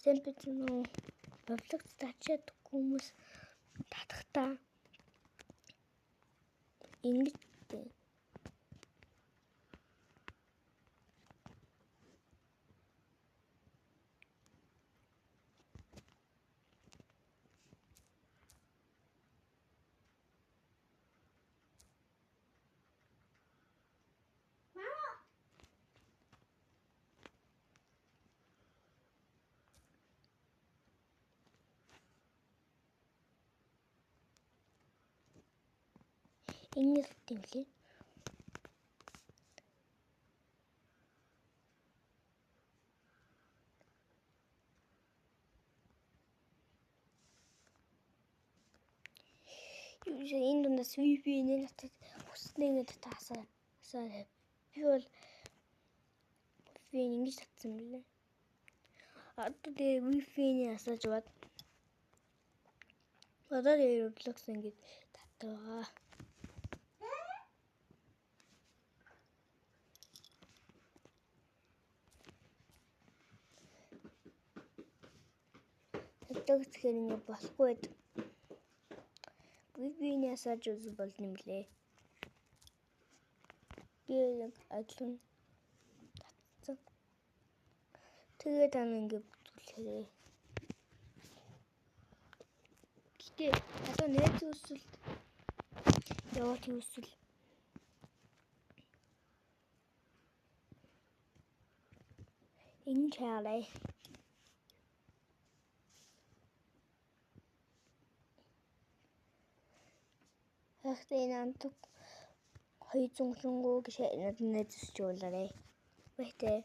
Сайн байцгаана уу? Roblox татчаад хүмүүс татахтаа ингэж ингэж юм лээ. Энэ дундаас VPN-ийг татаад хүснээ ингэ татаасаа би бол VPN ингэж татсан мөлий. Одоо тэгээ VPN-ийг асааж аваад одоо тэгээ Roblox ингэж татдаг байгаа. Татдаг гэхээр ингэ болохгүй байд. VPN-ийг асааж үзэх болно юм лээ. Би яг адилхан татсан. Тэгээд ам ингэ бүтлээрээ. Гэтэ одоо найз үсэлт яваад хийвэл ингэж хаалаа. Хайхтай энэ антук 233 гэж надад найз өсч уулаарай. Баяртай.